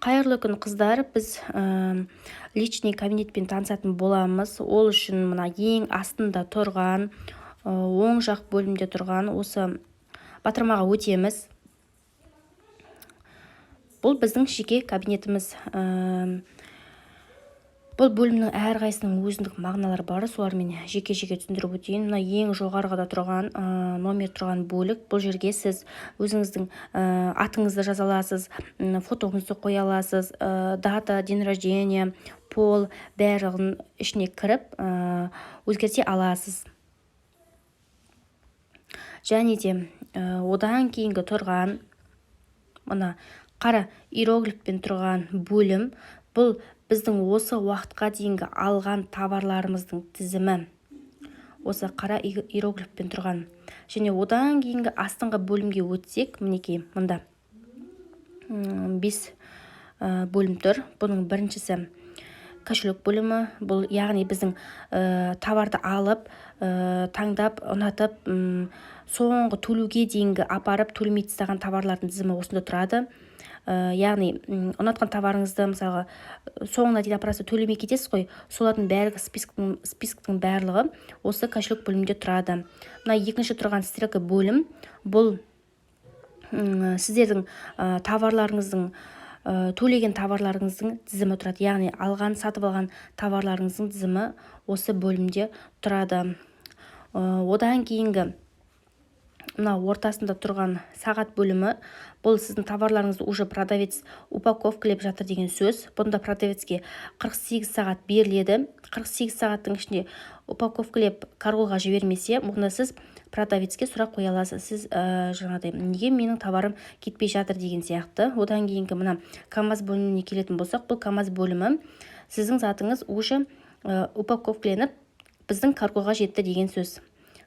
Қайырлы күн, қыздар! Біз личный кабинетпен танысатын боламыз. Ол үшін мына ең астында тұрған, оң жақ бөлімде тұрған осы батырмаға өтеміз. Бұл біздің жеке кабинетіміз. Бұл бөлімнің әрқайсысының өзіндік мағыналары бар, солармен жеке-жеке түсіндіріп өтейін. Мына ең жоғарғыда тұрған номер тұрған бөлік. Бұл жерге сіз өзіңіздің атыңызды жаза аласыз, фотоңызды қоя аласыз, дата, день рождения, пол, барлығын ішіне кіріп өзгерте аласыз. Және де одан кейінгі тұрған мына қара иероглифпен тұрған бөлім – бұл біздің осы уақытқа дейінгі алған товарларымыздың тізімі, осы қара иероглифпен тұрған. Және одан кейінгі астыңғы бөлімге өтсек, мінекей, мында бес бөлім тұр. Бұның біріншісі – кошелек бөлімі. Бұл, яғни, біздің товарды алып, таңдап, ұнатып, соңғы төлеуге дейінгі апарып, төлемей тастаған товарлардың тізімі осында тұрады. Яғни ұнатқан товарыңызды, мысалға, соңына дейін апарасыз, төлемей кетесіз ғой, солардың бәрі, списоктың барлығы осы кошелек бөлімінде тұрады. Мына екінші тұрған стрелка бөлім – бұл сіздердің товарларыңыздың, төлеген товарларыңыздың тізімі тұрады, яғни алған, сатып алған товарларыңыздың тізімі осы бөлімде тұрады. Одан кейінгі мына ортасында тұрған сағат бөлімі – бұл сіздің товарларыңызды уже продавец упаковкалеп жатыр деген сөз. Бұнда продавецке 48 сағат беріледі. 48 сағаттың ішінде упаковкалеп каргоға жібермесе, онда сіз продавецке сұрақ қоя аласыз: сіз жаңағыдай, неге менің товарым кетпей жатыр деген сияқты. Одан кейінгі мына КамАЗ бөліміне келетін болсақ, бұл КамАЗ бөлімі – сіздің затыңыз уже упаковкаленіп, біздің каргоға жетті деген сөз,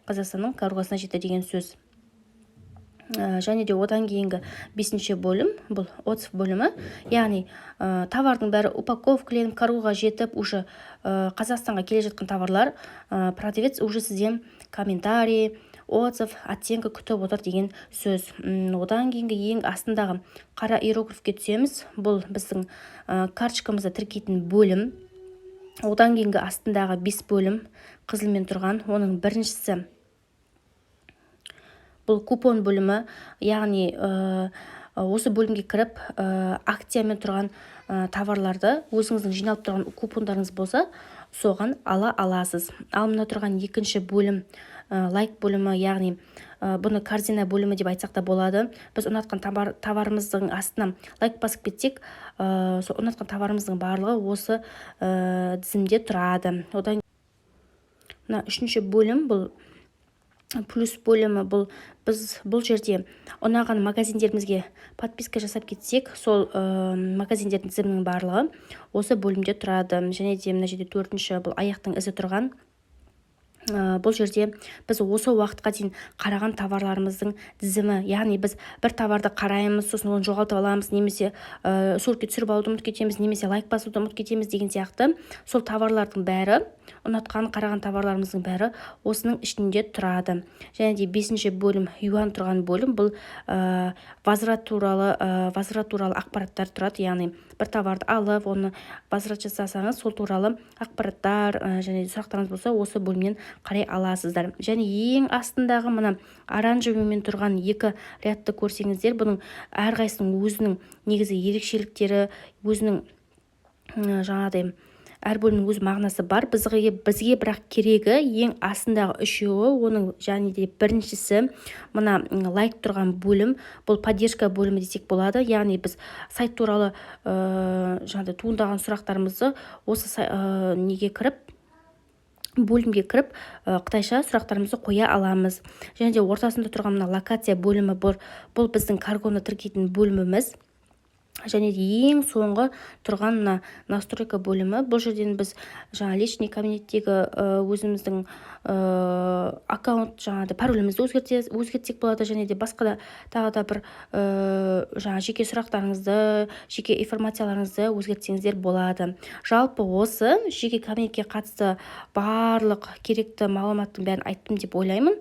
Қазақстанның каргосына жетті деген сөз. Және де одан кейінгі бесінші бөлім – бұл отзыв бөлімі, яғни товардың бәрі упаковкаленіп, каргоға жетіп, уже Қазақстанға келе жатқан товарлар, продавец уже сізден комментарий, отзыв, оценка күтіп отыр деген сөз. Одан кейінгі ең астындағы қара иероглифке түсеміз. Бұл біздің карточкамызды тіркейтін бөлім. Одан кейінгі астындағы бес бөлім қызылмен тұрған. Оның біріншісі – бұл купон бөлімі, яғни осы бөлімге кіріп, акциямен тұрған товарларды өзіңіздің жиналып тұрған купондарыңыз болса, соған ала аласыз. Ал мына тұрған екінші бөлім – лайк бөлімі, яғни бұны корзина бөлімі деп айтсақ та болады. Біз ұнатқан товарымыздың астына лайк басып кетсек, сол ұнатқан товарымыздың барлығы осы тізімде тұрады. Одан мына үшінші бөлім – бұл плюс бөлімі. Бұл біз бұл жерде ұнаған магазиндерімізге подписка жасап кетсек, сол магазиндердің тізімінің барлығы осы бөлімде тұрады. Және де мына жерде төртінші – бұл аяқтың ізі тұрған. Бұл жерде біз осы уақытқа дейін қараған товарларымыздың тізімі, яғни біз бір товарды қараймыз, сосын оны жоғалтып аламыз немесе суретке түсіріп алуды ұмытып кетеміз немесе лайк басуды ұмытып кетеміз деген сияқты. Сол товарлардың бәрі, ұнатқан, қараған товарларымыздың бәрі осының ішінде тұрады. Және де бесінші бөлім, юан тұрған бөлім – бұл возврат туралы ақпараттар тұрады, яғни бір товарды алып, оны возврат жасасаңыз, сол туралы ақпараттар және де сұрақтарыңыз болса, осы бөлімнен қарай аласыздар. Және ең астындағы мына оранжевыймен тұрған екі рядты көрсеңіздер, бұның әрқайсысының өзінің негізі ерекшеліктері, өзінің жаңағыдай әр бөлімнің өз мағынасы бар. Бізге бірақ керегі ең астындағы үшеуі. Оның және де біріншісі – мына лайк тұрған бөлім. Бұл поддержка бөлімі десек болады, яғни біз сайт туралы жаңағыдай туындаған сұрақтарымызды осы неге кіріп, бөлімге кіріп, қытайша сұрақтарымызды қоя аламыз. Және де ортасында тұрған мына локация бөлімі – бұл біздің каргоны тіркейтін бөліміміз. Және де ең соңғы тұрған мына настройка бөлімі. Бұл жерден біз жаңа личный кабинеттегі өзіміздің аккаунт, жаңағыдай паролімізді өзгертсек болады. Және де басқа да, тағы да бір жаңа жеке сұрақтарыңызды, жеке информацияларыңызды өзгертсеңіздер болады. Жалпы, осы жеке кабинетке қатысты барлық керекті мағлұматтың бәрін айттым деп ойлаймын.